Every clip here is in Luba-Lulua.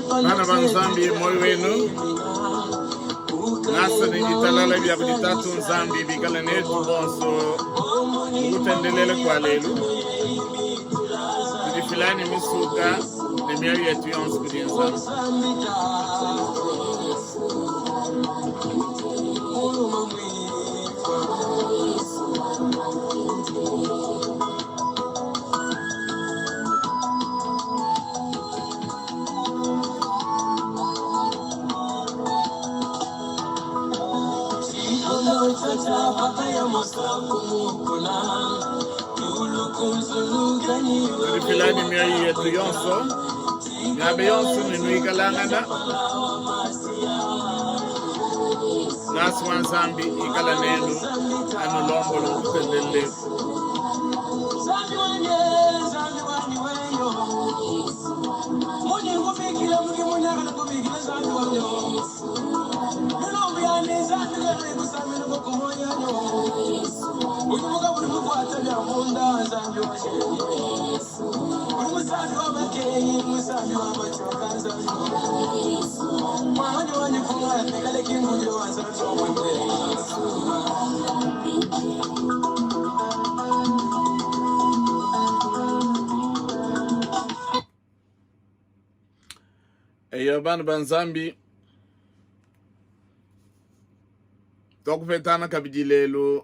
Bana ba Nzambi, moyo wenu ngasa ne ditalala bia kudi Tatu Nzambi bikale netu bonso mu kutendelela kua lelu. Tudifila ne misuka ne mioyo yetu yonso kudi Nzambi. Tudifila ne mioyo yetu yonso miaba yonso ne nuikalangana Ngasa wa Nzambi ikala nenu anulombole mu kutendelela eku. Eyo bana ba Nzambi, tuakupetana kabidi lelu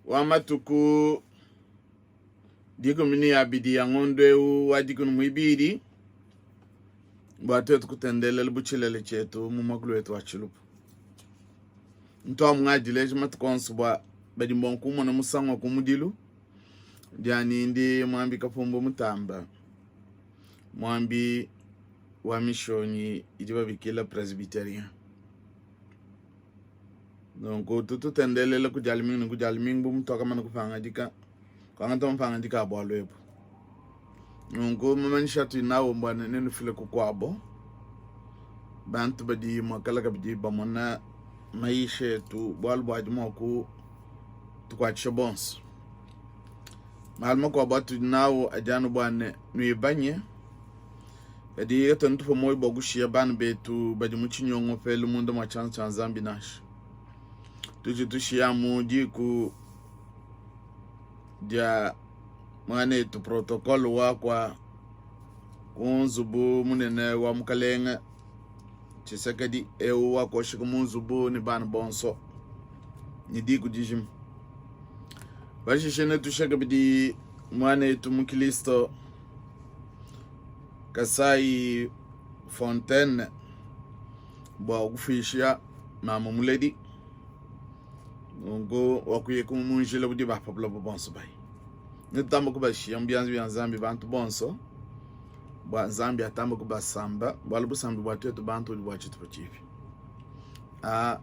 wa matuku 12 ya ngondo eu wa dikumi muibidi bua tuetu kutendelela bu tshilele tshietu mu muakulu wetu wa tshilupu. Ntuamu ngadileja matuku onso bua badi mbua kumona musangu wa kumudilu diani ndi muambi Kapumbu Mutamba muambi wa mishonyi idi babikila presbyterien. Nunku tutu tutendelela ku dia lumingu ne ku dia lumingu bu mutuakamana kupangadika kuangata mapangadika a bualu ebu. Nunku mamanyisha atudi nawu mbua ne nenufile kukuabo bantu badi muakala kabidi bamona mayisha etu bualu bua adi mua kutukuatshisha bonso. Malu makuabu atudi nawu adi anu bua ne nuibanye kadi katuena tupua muoyo bua kushiya bana betu badi mu tshinyongopelu munda mua tshianza tshia Nzambi nansha. Tudi tushiya mu diku dia muanetu protocole wa kua ku nzubu munene wa mukalenge Tshisekedi eu wakoshika mu nzubu ne bana bonso ne diku dijima. Pashishe netushe kabidi muanetu mu Kristo Kasai Fontaine bua kufuisha mama muledi nunku wakuye mu njila udi ba pa buloba bonso bayi netutamba kubashiya mu bianza bia Nzambi bantu bonso bua Nzambi atamba kubasamba bualu busambi bua tuetu bantu budi bua tshitupa tshipi a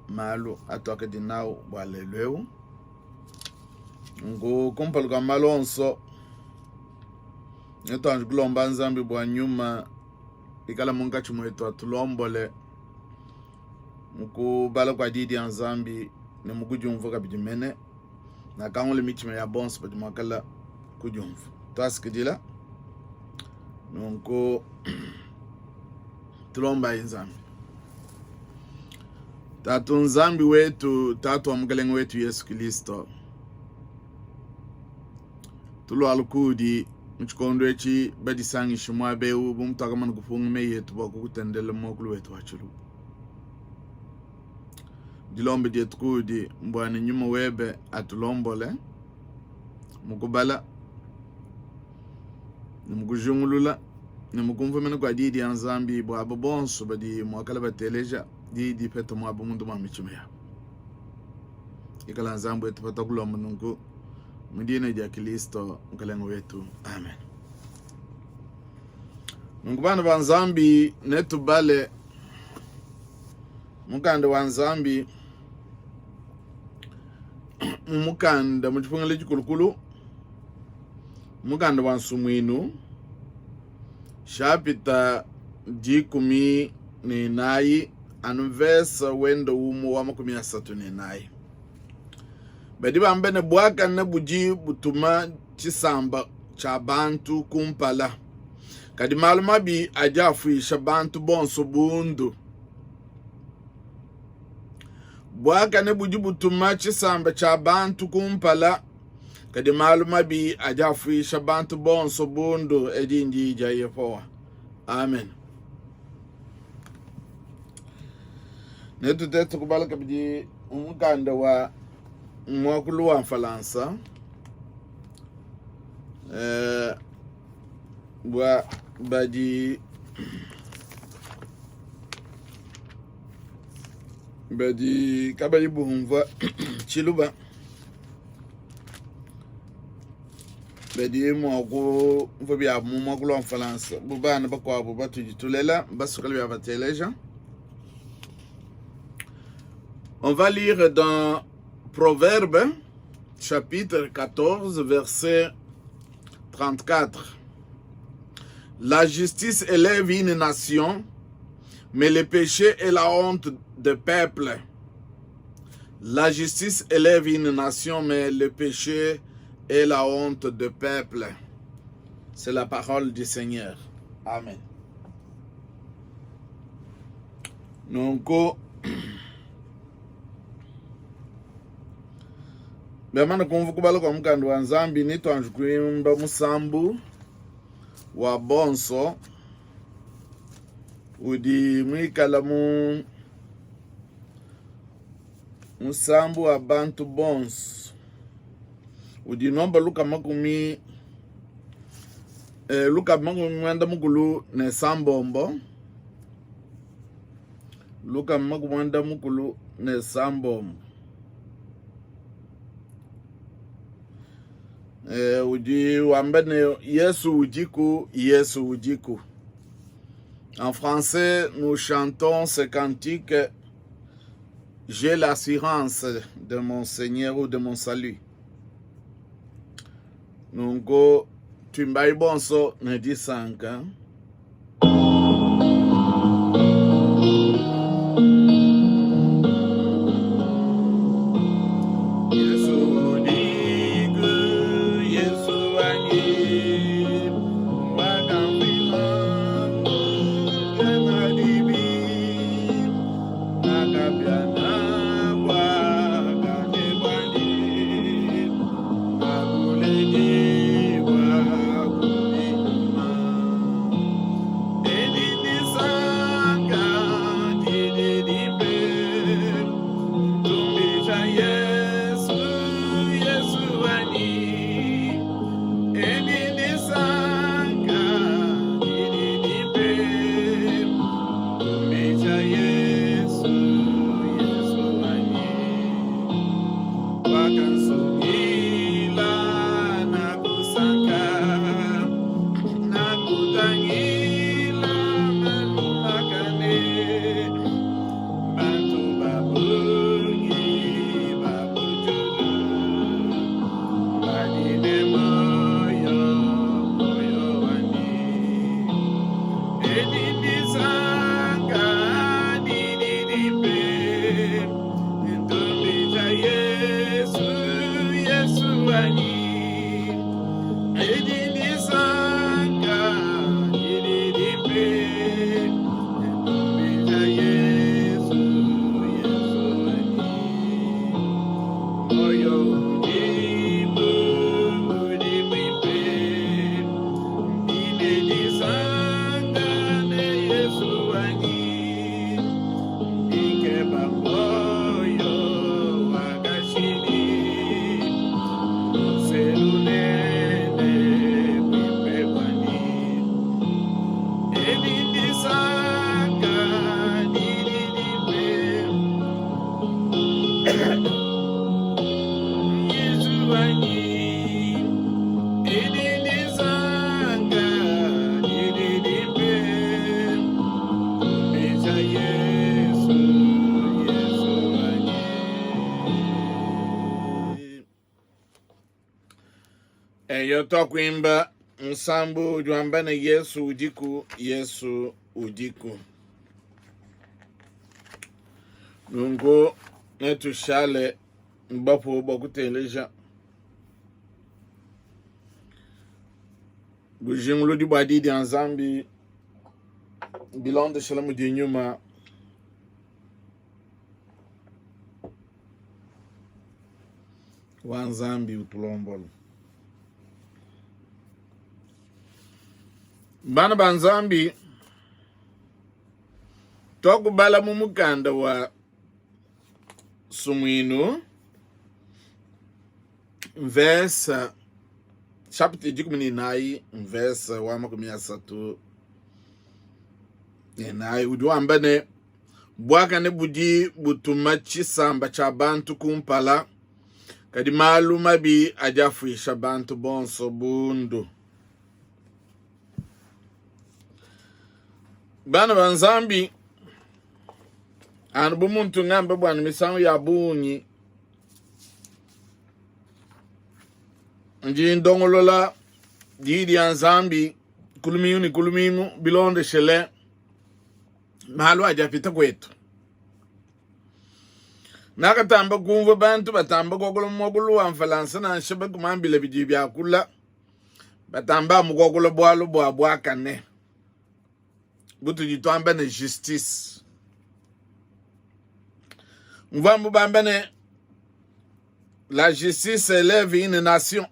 malu atuakadi nawu bua lelu eu nunku kumpala kua malu onso netuanji kulomba Nzambi bua nyuma ikala munkatshi muetu atulombole mu kubala kua Diyi dia Nzambi ne mu kudiumvua kabidi mene. Nakangula mitshima ya bonso badi muakala kudiumvua. Tuasikidila nunku tulombayi Nzambi. Tatu Nzambi wetu, Tatu wa Mukelenge wetu Yesu Kilisto, tulualu kudi mu tshikondo etshi badisangishe muaba eu bu mutuakamana kupunga meyi etu bua kukutendelela mu muakulu wetu wa tshiluba. Dilomba dietu kuudi mbua ne nyuma webe atulombole mu kubala ne mu kujingulula ne mu kumvua mene kua diyi dia Nzambi bua aba bonso badi muakale bateleja diyi dipeta muaba munda mua mitshima yabu. Ikala Nzambi wetu patakulomba nunku mu dina dia Kristo Mukalenge wetu, amen. Nunku bana ba Nzambi, netubale mukanda wa Nzambi mu mukanda mu Dipungila Dikulukulu, mukanda wa Nsumuinu shapita 14 anu mvese wenda umue wa 34. Badi bamba ne, buakane budi butuma tshisamba tshia bantu kumpala, kadi malu mabi adi afuisha bantu bonso bundu. Buakane budi butuma tshisamba tshia bantu kumpala, kadi malu mabi adi afuisha bantu bonso bundu. Edi ndiyi dia Yehowa. Amen. Netutete kubala kabidi mukanda wa muakulu wa Mfalansa eh, bua badi badi kabayi bumvua tshiluba badi mua kumvua bia mu muakulu wa Mfalansa bu bana bakuabu batudi tulela basukala bia bateleja. On va lire dans Proverbe chapitre 14 verset 34. La justice élève une nation, mais le péché est la honte des peuples. La justice élève une nation, mais le péché est la honte des peuples. C'est la parole du Seigneur. Amen. Nunku bamana kumva kubala kua mukanda wa Nzambi ne tuanji kuimba musambu wa bonso udi muikala mu musambu wa bantu bonso udi nomba luka makumi eh, luka makumi muanda mukulu ne sambombo luka makumi muanda mukulu ne sambombo eh, udi wamba ne Yesu udiku Yesu udiku en français nous chantons ce cantique j'ai l'assurance de mon Seigneur ou de mon salut nunku tuimbayi bonso ne disanka Yesu udiku, Yesu wanyi, wakamfila kena dibi, nakapiana bwakane bwanyi, nakuledibwa kudima. Edi disanka didi dimpe, tumbisha Yesu, Yesu wanyi. Edi disanka didi dimpe, tumbisha Yesu, Yesu wanyi. Wakansungila nakusanka nakutangila malu makane bantu ba bungi ba mu diulu badi ne muoyo muoyo wanyi edi ndisanka didi dimpe ntumbisha Yesu Yesu wanyi edi ndisanka didi dimpe ntumbisha Yesu Yesu wanyi moyo udi udi muimpe ndine disanka ne Yesu wanyi ndikeba moyo wa kashidi luselunene buimpe bwanyi edi ndisanka didi dimpe Yesu wanyi edi ndisanka didi dimpe tumbisha Yesu Yesu wanyi Eyo tuakuimba musambu udi wamba ne Yesu udiku, Yesu udiku. Nunku netushale Bapuwe bua kuteleja bujinguludi bua Diyi dia Nzambi bilondeshile mudi nyuma wa Nzambi utulombola. Bana ba Nzambi, tuakubala mu mukanda wa Sumuinu mvese chapitre 14 mvese wa 34 udi wamba ne, buakane budi butuma tshisamba tshia bantu kumpala, kadi malu mabi adi afuisha bantu bonso bundu. Bana ba Nzambi, anu bu muntu ngamba bua misangu ya bungi ndi ndongolola diyi dia Nzambi ku lumingu ne ku lumingu bilondeshele malu adi apita kuetu. Nakatamba kumvua bantu batamba kuakula muakulu wa Mfalansa nansha bakumambila bidi biakula batamba amu kuakula bualu bua buakane butudi tuamba ne justice. Mvua mubambe ne la justice eleve une nation.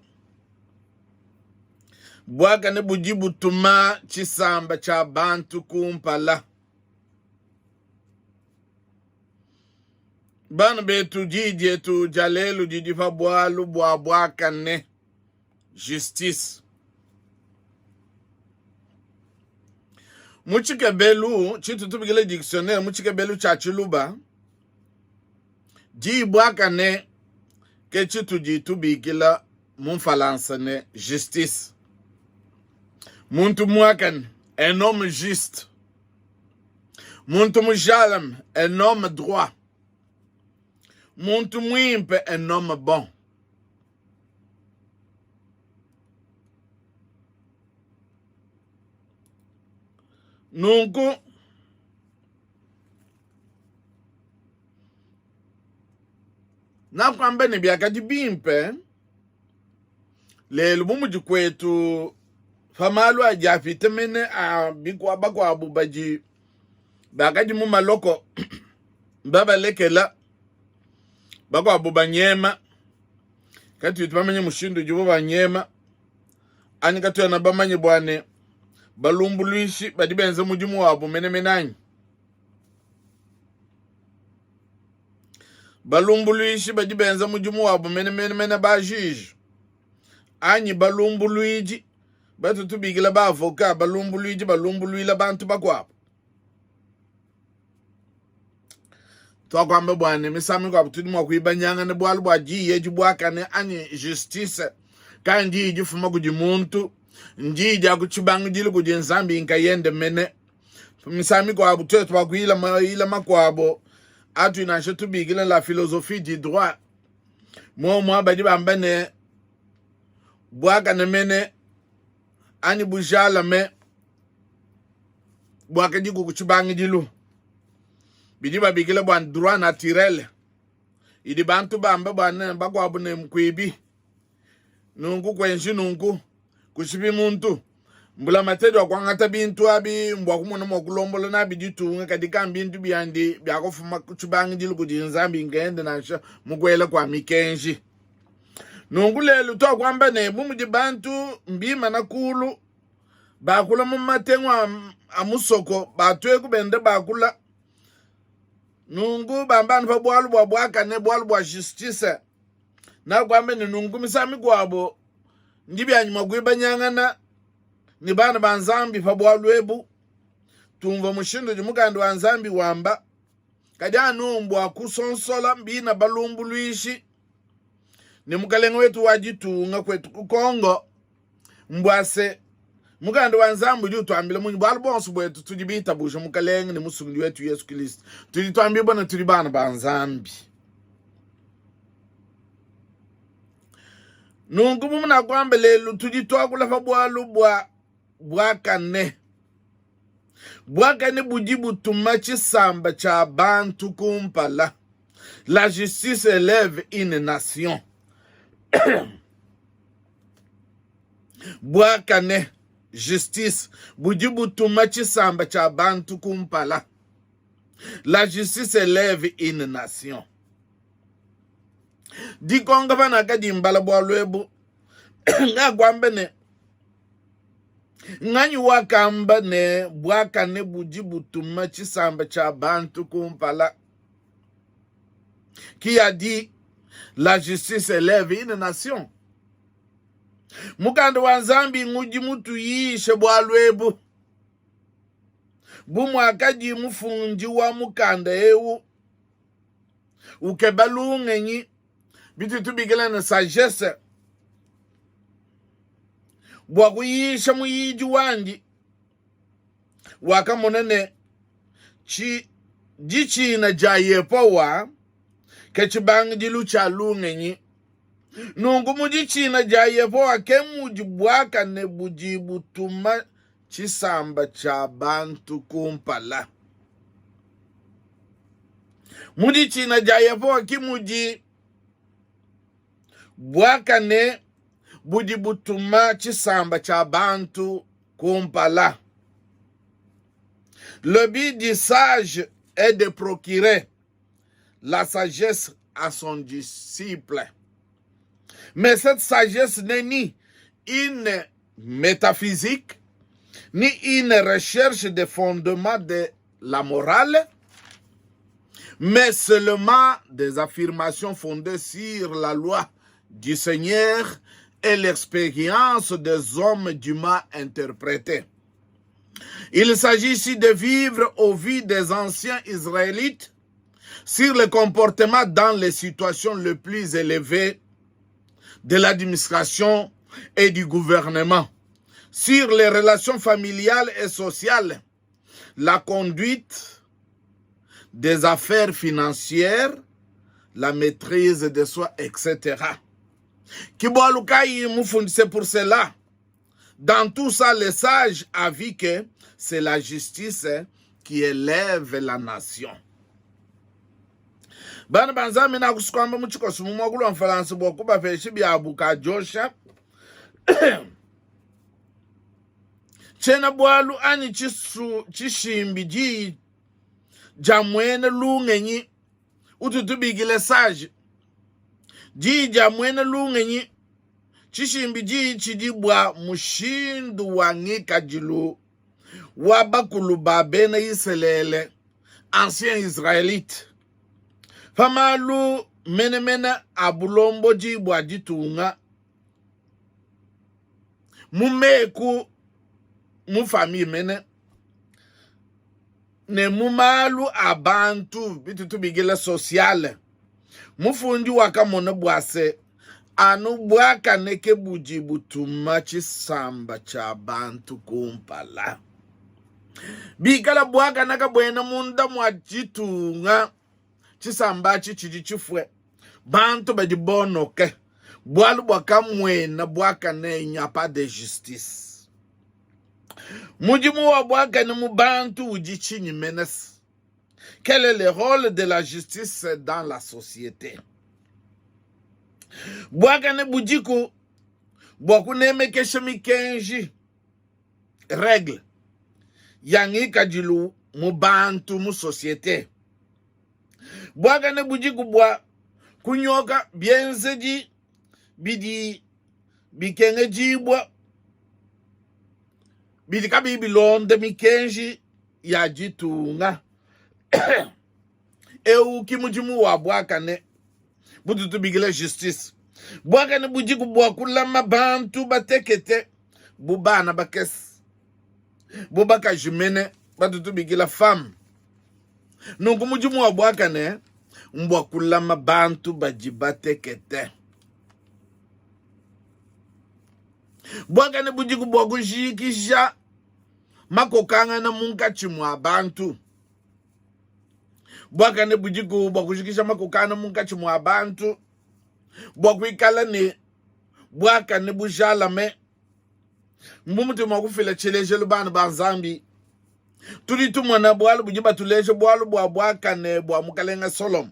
Buakane budi butuma tshisamba tshia bantu kumpala. Bana betu, diyi dietu dia lelu didi pa bualu bua buakane, justice. Mu tshikebelu tshitu tubikila dictionnaire, mu tshikebelu tshia tshiluba, diyi buakane ke tshitudi tubikila mu mfalansa ne justice. Muntu muakane, un homme juste. Muntu mujalame, un homme droit. Muntu muimpe, un homme bon. Nunku nakuamba ne biakadi bimpe lelu bu mudi kuetu pa malu adi apita mene a bakuabu badi bakadi mu maloko babalekela bakuabu banyema katuyi bamanye mushindu udibo banyema anyi katuena bamanye bua ne balumbuluishi badi benza mudimu wabu menemene anyi Balumbuluishi badi benza mudimu wabu menemene ba juge anyi balumbuluidi batu tubikila ba avocat balumbuluidi balumbuluila bantu bakuabu. Tuakuamba bua ne misangu mikuabu tudi mua kuibanyangana bualu bua diyi edi buakane anyi justice kayi ndiyi difuma kudi muntu, ndiyi dia ku tshibangidilu kudi Nzambi nkayende mene. Misangu mikuabu tuetu bakuyila mayila makuabu atudi nansha tubikila la philosophie du droit, muomua badi bamba ne buakane mene anyi bujalame buakadiku ku tshibangidilu, bidi babikila bua droit naturel idi bantu bamba bua ne bakuabu ne mkuibi nunku kuenji nunku kushipi muntu. Mbulamatadi wa kuangata bintu abi mbua kumona mua kulombola nabi ditunga, kadi ka mbintu biandi biakufuma ku tshibangidilu kudi Nzambi nkayende nansha mu kuela kua mikenji. Nunku lelu tuakuamba ne, bu mudi bantu mbimana kulu bakula mu matengu a musoko, batueku benda bakula nunku bamba anu pa bualu bua buakane, bualu bua justice. Nakuamba ne, nunku misangu mikuabo ndi bianyi mua kuibanyangana ne bana ba Nzambi pa bualu ebu. Tumvua mushindu udi mukanda wa Nzambi wamba, kadi anu mbua kusonsola bina balumbuluishi ne mukalenge wetu wa ditunga kuetu ku Congo, mbua se mukanda wa Nzambi udi utuambila munyi? Bualu buonso buetu tudi bitabuja Mukalenge ne Musungidi wetu Yesu Kristo, tudi tuambibua ne tudi bana ba Nzambi. Nunku bu munakuamba lelu, tudi tuakula pa bualu bua buakane. Buakane budi butuma tshisamba tshia bantu kumpala. La justice elève une nation. Buakane, justice, budi butuma tshisamba tshia bantu kumpala. La justice elève une nation. Dikonka panakadi mbala bualu ebu, ngakuamba ne, Nganyi wakamba ne buakane budi butuma tshisamba tshia bantu kumpala? Qui a dit la justice elève une nation? Mukanda wa Nzambi ngudi mutuyishe bualu ebu. Bu muakadi mufundi wa mukanda eu ukeba lungenyi, bitu tubikila ne sagesse, bua kuyisha muyidi wandi, wakamona ne ditshina dia Yehowa ke tshibangidilu tshia lungenyi. Nunku mu ditshina dia Yehowa ke mudi buakane budi butuma tshisamba tshia bantu kumpala. Mu ditshina dia Yehowa ke mudi buakane budi butuma tshisamba tshia bantu kumpala. Le but du sage est de procurer la sagesse à son disciple. Mais cette sagesse n'est ni une métaphysique, ni une recherche des fondements de la morale, mais seulement des affirmations fondées sur la loi du Seigneur et l'expérience des hommes dûment interprétée. Il s'agit ici de vivre au vu des anciens Israélites sur le comportement dans les situations les plus élevées de l'administration et du gouvernement, sur les relations familiales et sociales, la conduite des affaires financières, la maîtrise de soi, etc. Ke bualu kayi mufundi, c'est pour cela. Dans tout ça, le sage a vu que c'est la justice qui élève la nation. Bana ba Nzambi nakusukuamba mu tshikoso mu muakulu wa Mfalansa bua kubapesha biabu kadiosha tshiena-bualu anyi tshishimbi diyi dia muena lungenyi utu tubikila sage diyi dia muena lungenyi tshishimbi diyi tshidi bua mushindu wa ngikadilu wa bakulu ba bena Isalele ancien israelite pa malu menemene a bulombodi bua ditunga mu meku mu famille mene ne mu malu a bantu bitu tubikila sociale. Mufundi wakamona bua se anu buakane ke budi butuma tshisamba tshia bantu kumpala. Bikala buakane kabuena munda mua ditunga, tshisamba atshi tshidi tshifue. Bantu badi bonoke bualu bua kamuena buakane, il n'y a pas de justice. Mudimu wa buakane mu bantu udi tshinyi mene? Quel est le rôle de la justice dans la société? Buakane budiku bua kunemekesha mikenji, règle ya ngikadilu mu bantu mu société. Buakane budiku bua kunyoka bienzedi bidi bikengedibua bidi kabiyi bilonda mikenji ya ditunga. Eu ki mudimu wa buakane butu tubikila justice. Buakane budiku bua kulama bantu batekete bu bana bakese, bu bakaji mene batu tubikila femme. Nunku mudimu wa buakane mbua kulama bantu badi batekete. Buakane budiku bua kujikija makokangana munkatshi mua bantu. Buakane budiku bua kujikija makokangana munkatshi mua bantu, bua kuikala ne buakane bujalame. Mbu mutudi mua kufila tshilejilu, bana ba Nzambi, tudi tumona bualu budi batuleja bualu bua buakane bua mukalenge Solomo.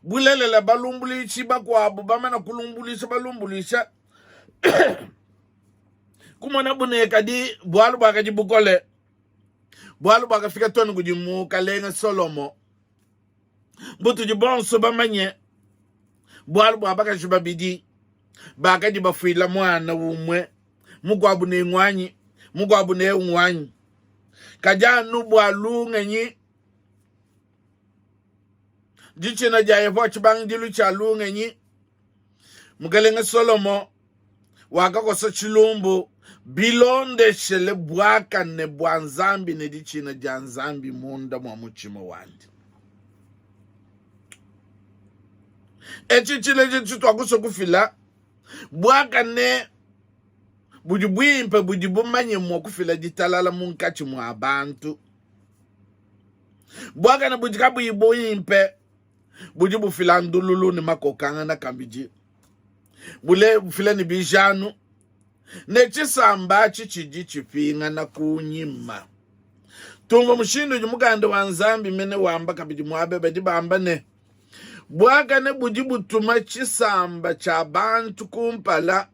Bulelela, balumbuluishi bakuabu bamana kulumbuluisha balumbuluisha kumonabu ne kadi bualu buakadi bukole, bualu buakafika too ne kudi mukalenge Solomo, butudi bonso bamanye, bualu bua bakaji babidi bakadi bafuila muana umue, mukuabu ne nguanyi, mukuabu ne nguanyi, kadi anu bua lungenyi ditshina dia Yehowa tshibangidilu tshia lungenyi. Mukelenge Solomo wakakosa tshilumbu bilondeshele buakane bua Nzambi ne ditshina dia Nzambi munda mua mutshima wandi. Etshi tshilejilu tshituakusua kufila buakane budi buimpe budi bumanye mua kufila ditalala munkatshi mua bantu. Buakane budi kabuyi buimpe budi bufila ndululu ne makokangana kabidi, bule bufila ne bijanu ne tshisamba atshi tshidi tshipingana kunyima. Tumvua mushindu udi mukanda wa Nzambi mene wamba kabidi muaba badi bamba ne, buakane budi butuma tshisamba tshia bantu kumpala,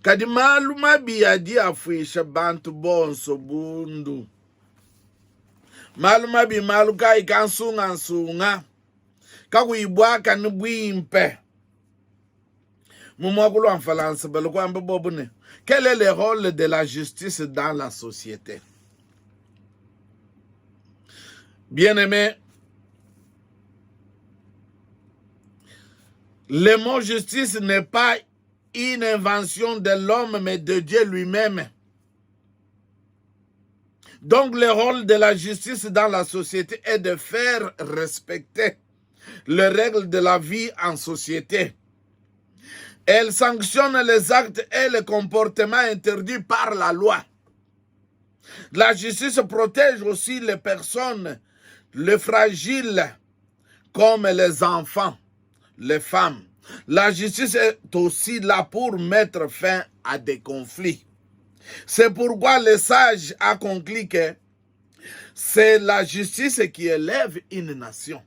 kadi malu mabi adi afuisha bantu bonso bundu. Malu mabi malu kayi kansungansunga, kakuyi buakane buimpe. Mu muakulu wa Mfalansa bali kuamba bobu ne, quel est le rôle de la justice dans la société? Bien-aimé, le mot justice n'est pas une invention de l'homme, mais de Dieu lui-même. Donc le rôle de la justice dans la société est de faire respecter les règles de la vie en société. Elle sanctionne les actes et les comportements interdits par la loi. La justice protège aussi les personnes, les fragiles, comme les enfants, les femmes. La justice est aussi là pour mettre fin à des conflits. C'est pourquoi le sage a conclu que c'est la justice qui élève une nation.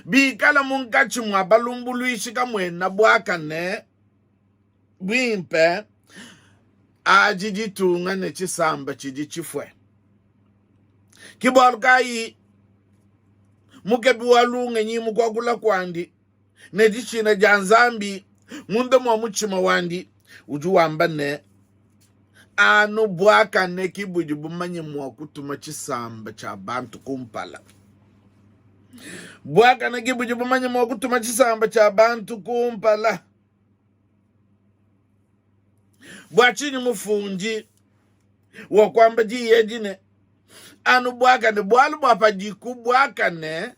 Bikala munkatshi mua balumbuluishi kamuena buakane buimpe, adi ditunga ne tshisamba tshidi tshifue. Ke bualu kayi mukebi wa lungenyi mu kuakula kuandi ne ditshina dia Nzambi munda mua mutshima wandi udi wamba ne, anu buakane ke budi bumanye mua kutuma tshisamba tshia bantu kumpala. Buakane ke budi bumanye mua kutuma tshisamba tshia bantu kumpala. Bua tshinyi mufundi wakuamba diyi edi ne anu buakane? Bualu bua padiku buakane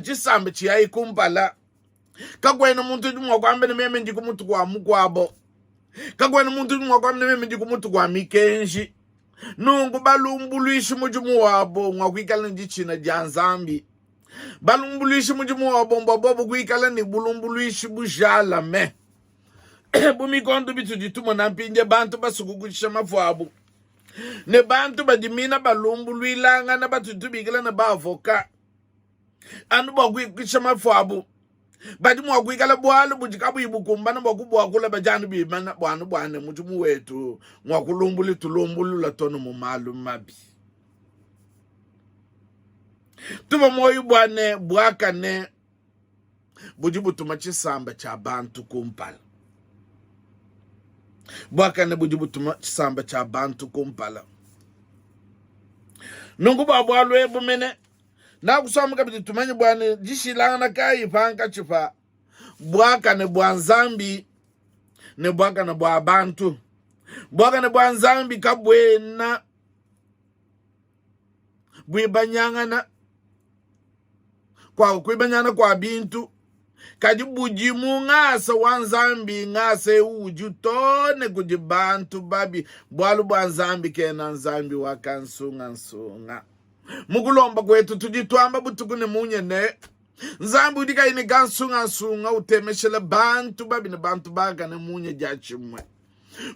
tshisamba tshiyayi kumpala. Kakuena muntu udi mua kuamba ne meme ndi ku mutu kua mukuabo. Kakuena muntu udi mua kuamba ne meme ndi ku mutu kua mikenji. Nunku balumbuluishi mudimu wabo ngua kuikala ne ditshina dia Nzambi. Balumbuluishi mudimu wabo mbua bobo kuikala ne bulumbuluishi bujalame. Bu mikondo bitudi tumona mpindie bantu basukukutshisha mafu abu ne bantu badi mina balumbuluilangana batudi tubikila ne baavoka anu bua kuikisha mafu abu badi mua kuikala bualu budi kabuyi bukumbana bua kubuakula badi anu bimana buanu bua ne mudimu wetu ngua kulumbula tulumbulula tonu mu malu mabi tuba muoyo bua ne buakane budi butuma tshisamba tshia bantu kumpala. Buakane budi butuma tshisamba tshia bantu kumpala. Nunku bua bualu ebu mene nakusamba kabidi tumanye bua ne dishilangana kayi pankatshi pa buakane bua Nzambi ne buakane bua bantu. Buakane bua Nzambi kabuena buibanyangana kua kuibanyangana kua bintu, kadi budi mu ngasa wa Nzambi. Ngasa eu udi too ne kudi bantu babi, bualu bua Nzambi kena Nzambi wa kansungansunga. Mu kulomba kuetu tudi tuamba butuku ne munya ne, Nzambi udi kayi ne kansungansunga utemeshela bantu babi ne bantu bakane munya diatshimue.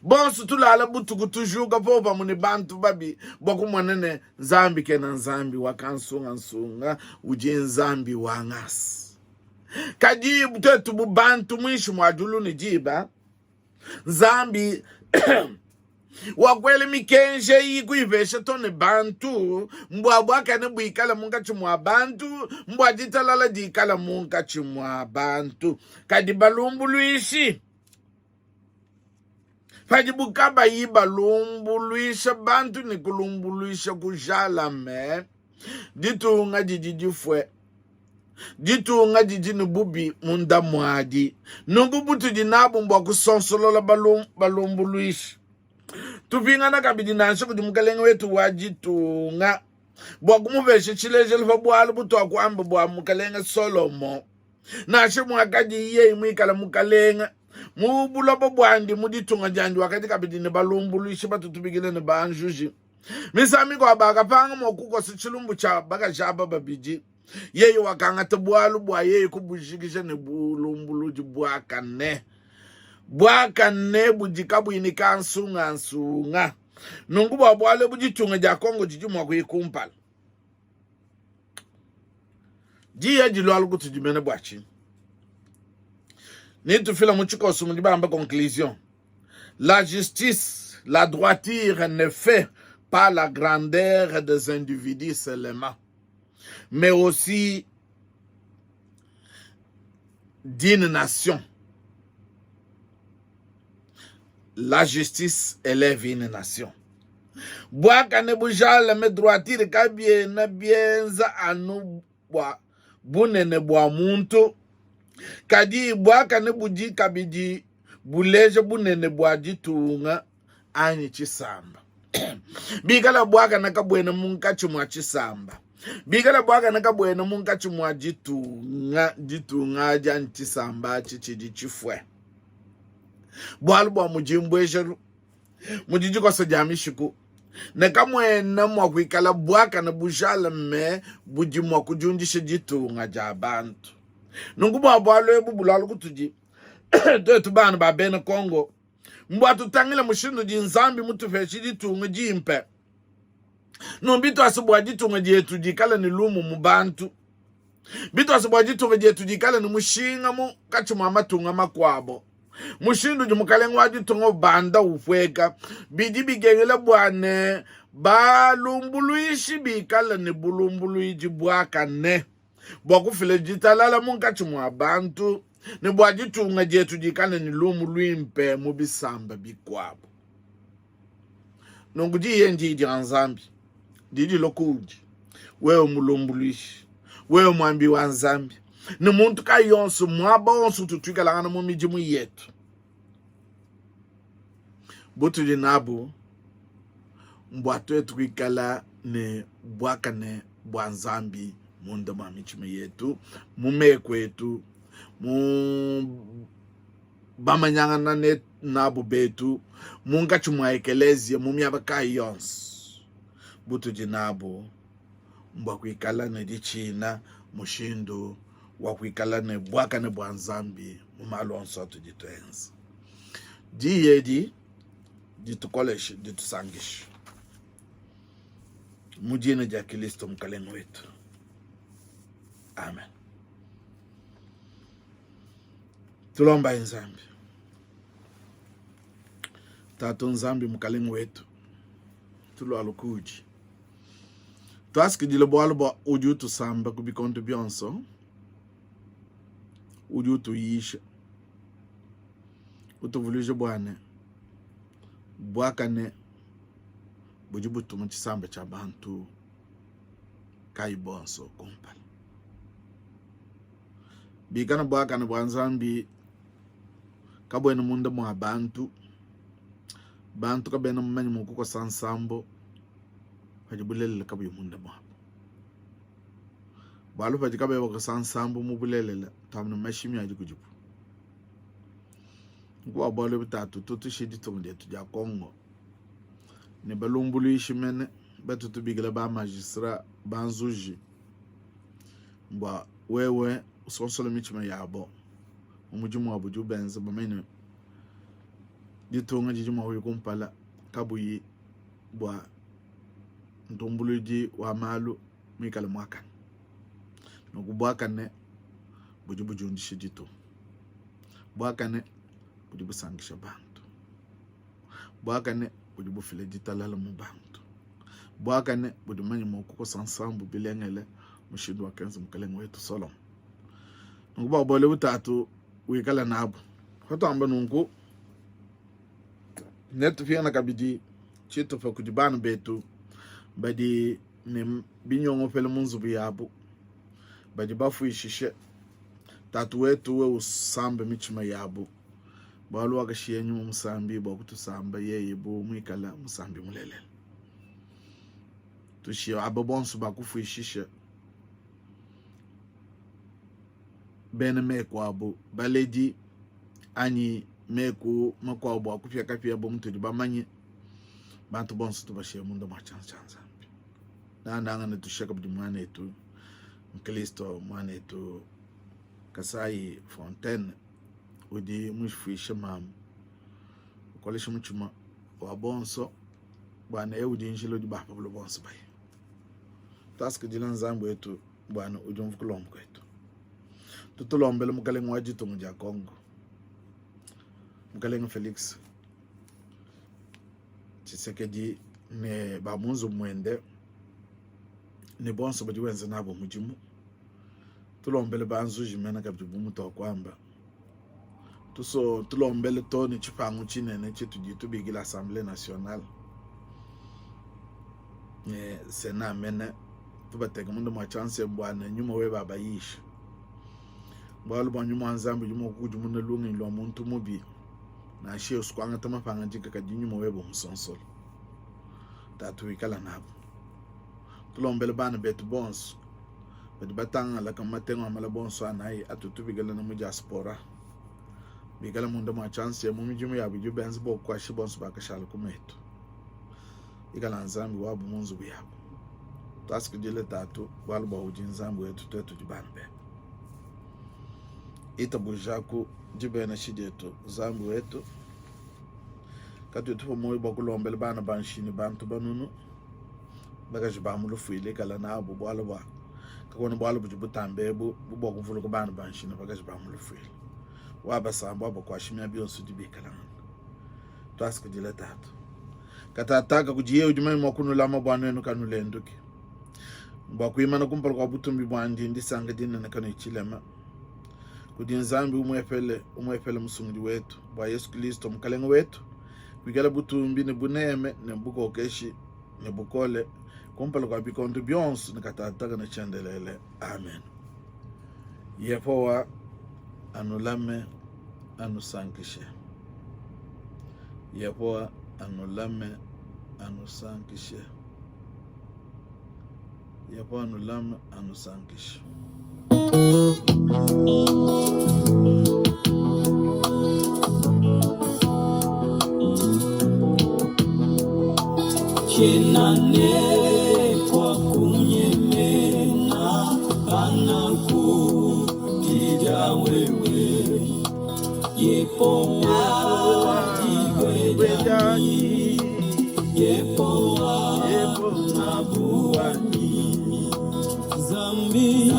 Bonso tulala butuku tujuka popamue ne bantu babi bua kumona ne, Nzambi kena Nzambi wa kansungansunga, udi Nzambi wa ngasa. Kadi tuetu bu bantu muinshi mua diulu ne diba, Nzambi wakuela mikenji eyi kuyipesha to ne bantu mbua buakane buikale munkatshi mua bantu, mbua ditalala dikale munkatshi mua bantu. Kadi balumbuluishi padibu kabayi balumbuluisha bantu ne kulumbuluisha kujalame, ditunga didi difue, ditunga didi ne bubi munda muadi. Nunku butudi nabu mbua kusonsolola balumbuluishi. Tupingana kabidi nansha kudi mukalenge wetu wa ditunga bua kumupesha tshilejelu pa bualu butuakuamba bua mukalenge Solomo. Nansha muakadi yeye muikale mukalenge mu buloba buandi, mu ditunga diandi, wakadi kabidi ne balumbuluishi batutubikile ne banjuji. Misangu mikuabu bakapanga mua kukosa tshilumbu tshia bakaji aba babidi. Yeye wakangata bualu bua yeye kubujikija ne bulumbuludi buakane, buakane budi kabuyi ne kansungansunga. Nunku bua bualu ebu ditunga dia Kongo didi mua kuya kumpala. Diya dilualu kutudi mene bua tshinyi? Netufila mu tshikoso mudi bamba conclusion. La justice, la droiture ne fait pas la grandeur des individus seulement, mais aussi d'une nation. La justice élève une nation. Buakane bujalame droiture kabiena bienza anu bua bunene bua muntu, kadi buakane budi kabidi buleja bunene bua ditunga anyi tshisamba. Bikala buakane kabuena munkatshi mua tshisamba, bikala buakane kabuena munkatshi mua ditunga, ditunga adi anyi tshisamba atshi tshidi tshifue. Bualu bua mudi mbuejelu mudi dikosa dia mishiku, ne kamuena mua kuikala buakane bujalame budi mua kudiundisha ditunga dia bantu. Nunku bua bualu ebu bulualu kutudi tuetu bana ba bena Kongo, mbua tutangile mushindu udi Nzambi mutupeshe ditunga dimpe. Nunku bituasa bua ditunga dietu dikale ne lumu mu bantu, bituasa bua ditunga dietu dikale ne mushinga munkatshi mua matunga makuabo, mushindu udi mukalenge wa ditunga ubanda upueka, bidi bikengela bua ne balumbuluishi bikale ne bulumbuluidi buakane bua kufila ditalala munkatshi mua bantu ne bua ditunga dietu dikale ne lumu luimpe mu bisamba bikuabu. Nunku diyi ndiyi dia Nzambi didi dilua kuudi wewe mulumbuluishi, wewe muambi wa Nzambi, ne muntu kayi yonso, muaba wonso utu tuikalangana mu midimu yetu, butudi nabu mbua tuetu kuikala ne buakane bua Nzambi munda mua mitshima yetu, mu meku etu, mu bamanyangana ne nabu betu, munkatshi mua ekeleziya, mu miaba kayi yonso. Butudi nabu mbua kuikala ne ditshina, mushindu wa kuikala ne buakane bua Nzambi mu malu onso atudi tuenza. Diyi edi ditukoleshe, ditusankishe mu dina dia Kilisto Mukalenge wetu. Amen. Tulombayi Nzambi. Tatu Nzambi Mukalenge wetu, tulualu kuudi. Tuasikidile bualu bua udi utusamba ku bikondo bionso, udi utuyisha, utuvuluija bua ne buakane budi butuma tshisamba tshia bantu kayi bonso kumpala. Bikala buakane bua Nzambi kabuena munda mua bantu, bantu kabena mumanye mua kukosa nsambo padi bulelela kabuyi munda muabu. Bualu padi kabayi bakosa nsambu mu bulelela, tuambe ne mashimi adi kudibu. Bua bualu ebu tatu tutushe ditunga dietu dia Congo ne balumbuluishi mene batu tubikila ba magistrat banzuji bua wewe usonsola mitshima yabo mu mudimu wabu udi ubenza bamanye ne. Ditunga didi mua kuya kumpala kabuyi bua ndumbuluidi wa malu muikale muakane. Nunku buakane budi budiundisha ditunga. Buakane budi busankisha bantu. Buakane budi bufila ditalala mu bantu. Buakane budi bumanye mua kukosa nsambu bilengele mushindu wakenza mukalenge wetu Solomo. Nunku bua bualu ebu Tatu wikala nabu. Patuamba nunku, netupingana kabidi tshitupa kudi bana betu badi ne binyongopele mu nzubu yabu, badi bafuishishe. Tatu wetu, we usambe mitshima yabu, bualu wakashiya nyuma musambi bua kutusamba, yeye bu muikala musambi mulelela. Tushiye aba bonso bakufuishishe bena meku abu, baledi anyi meku makuabu a kupia kapia bu mutudi bamanye, bantu bonso tubashiye munda mua tshianza tshia Nzambi. Nangananga netushiye kabidi muanetu Nkristo, muanetu Kasai Fontaine udi mufuishe mamu, ukoleshe mutshima wa bonso bua ne eu udi njila udi ba pa buloba bonso baye. Tuasakidila Nzambi wetu bua ne udi umvua kulomba kuetu. Tutulombele mukalenge wa ditunga dia Congo, mukalenge Felix Tshisekedi ne ba mu nzubu muende ne bonso badi wenza nabo mudimu. Tulombele banzuji mena kabidi bu mutuakuamba. Tuso tulombele to ne tshipangu tshinene tshitudi tubikila Assemblee nationale ne Senat mene, tubateke munda mua tshianse bua ne nyuma webe abayishe. Bualu bua nyuma wa Nzambi udi mua kukudimuna lungenyi lua muntu mubi, nansha yeye kuangata mapangadika, kadi nyuma webe umusonsola. Tatu wikala nabu. Tulombele bana betu bonso badi batangalaka mu matengu a malaba onso anayi atu tubikila ne mu diaspora, bikale munda mua tshianse mu midimu yabu idi benza bua kukuatshisha bonso bakashala ku metu. Ikala Nzambi wabu mu nzubu yabu. Tuasakidile Tatu, bualu bua udi Nzambi wetu, tuetu tudi bana bebe. Itabujaku dibenesha dietu, Nzambi wetu. Katuyi tupua muoyo bua kulombela bana ba nshi ne bantu banunu, bakaji ba mu lufuila, ikala nabu, bualu bua kakuena bualu budi butambe ebu bu bua kuvuluka bana ba nshi ne bakaji ba mu lufuila. Wabasamba, wabakuasha miaba yonso idi bikalangana. Tuasakidila Tatu. Katataka kudi yeye udi mumanye mua kunulama bua nuenu kanulenduki, bua kuimana kumpala kua butumbi buandi ndisanka dinene kanuyi tshilema. Kudi Nzambi umuepele, umuepele Musungidi wetu, bua Yesu Kristo Mukalenge wetu, kuikala butumbi ne buneme ne bukokeshi ne bukole kumpala kua bikondo bionso ne katataka ne tshiendelele. Amen. Yehowa anulame, anusankishe. Yehowa anulame, anusankishe. Yehowa anulame, anusankishe. Tshiena ne kua kunyemena panakupidia wewe, Yehowa dibue dianyi, Yehowa ngabu wanyi, Nzambi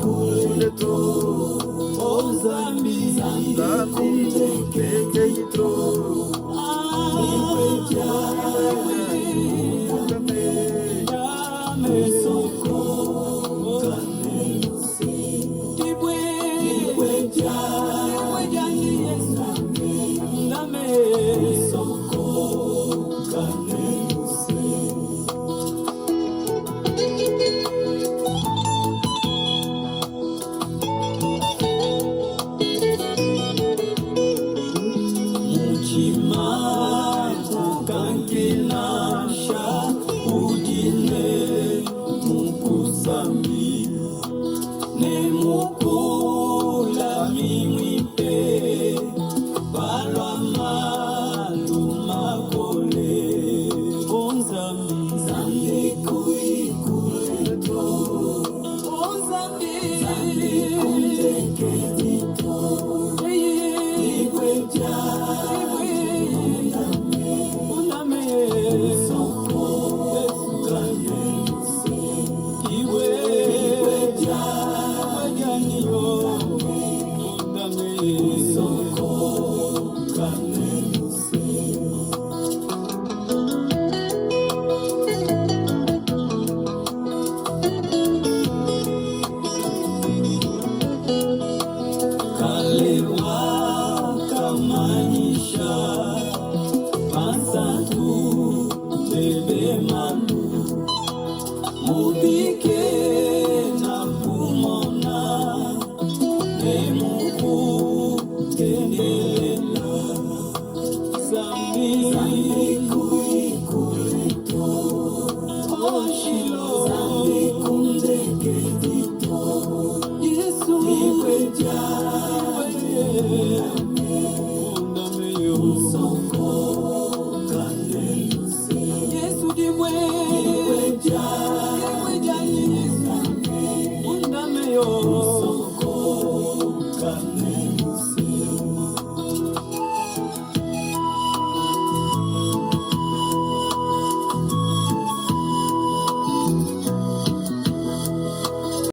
kule to, oh Nzambi kutekete to, dibue dianyi, Kamanyisha bansantu bebe malu mubike na kumona nemukutendelela Zambi Oshilo Yesu Undameyo.